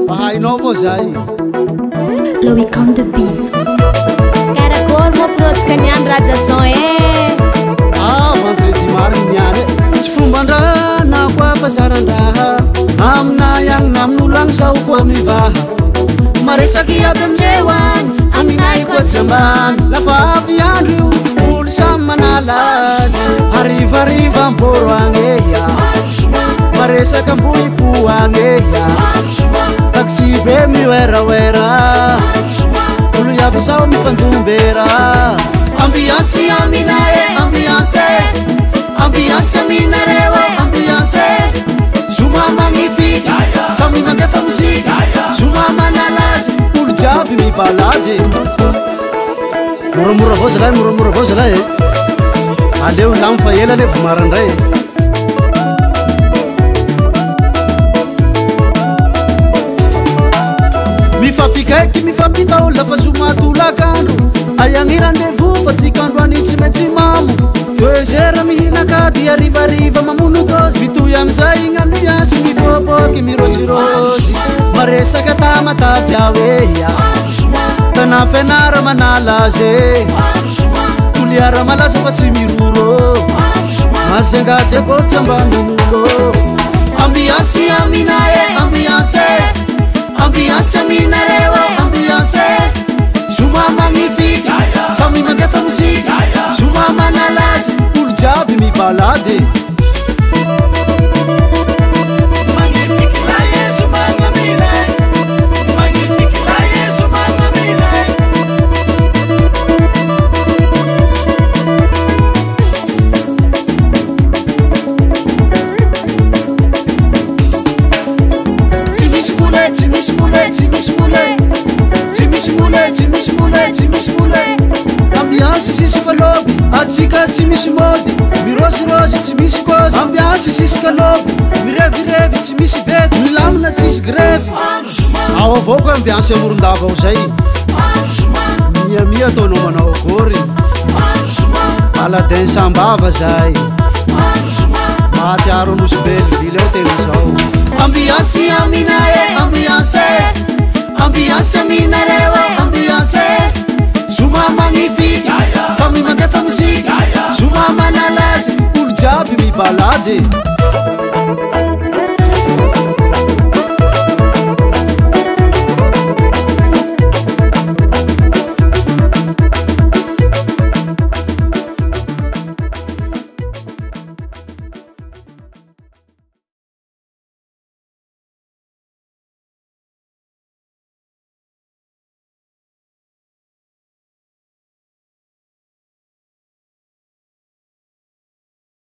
Fa hainao moa zay. Loïc on the beat. Karakory moa protsika niany Rajason e. Ah, vendredi mariny niany e. Tsy fomban-draha na koa fazaran-draha. Aminay agny na amin'olo agny zao koa mivaha. Maresaky aby amindreo agny, aminay koa tsy ambany. Lafa avy andro io, olo samy manala azy. Harivariva amboro agny e ya. Maresaka ambohipo agny e ya. Taxi be miwerawera. Olo iaby zao mifandombera. Ambiance aminay e, ambiance. Ambiance aminareo e, ambiance. Zoma magnifique, samy mandefa mozika. Zoma manala azy, olo jiaby mibalady. Moramora avao zalahy, moramora avao zalahy e. Aleo lamo fa ela le vao maraindray e. Mifampikaiky, mifampitao lafa zoma tolakandro. Aiagny rendez-vous fa tsika androany tsy maintsy mamo. 2 heures mihinakady, harivariva mamono dôzy. Mitohy amizay igny ambiance, mipopoky, mirôzirôzy. Maresaka tamatavy aho e ya. Tana fianara manala azy e. Toliara malaza fa tsy miroro. Mazenga de ko tsy ambanin'olo. Ambiance aminay e, ambiance. Ambiance aminareo e, ambiance. Zoma magnifique, samy mandefa mozika. Zoma manala azy, olo jiaby mibalady. Magnifique la Yesu magnamile. Magnifique la Yesu magnamile. Tsy misy mole, tsy misy mole, tsy misy mole. Tsy misy mole, tsy misy mole, tsy misy mole. Ambiance sisy kaloby, atsika tsy misy mody. Mirôzirôzy tsy misy kôzy. Ambiance sisy kaloby, mirevirevy tsy misy bety. Milamina tsisy grevy. Ao avao koa ambiance amorondava ao zay. Miamia ataonao manao akory. Baladin sambava zay. Mahatsiaro Nosy Belleville ao tena zao. Ambiance aminay e, ambiance. Ambiance aminareo e, ambiance. Zoma magnifique, samy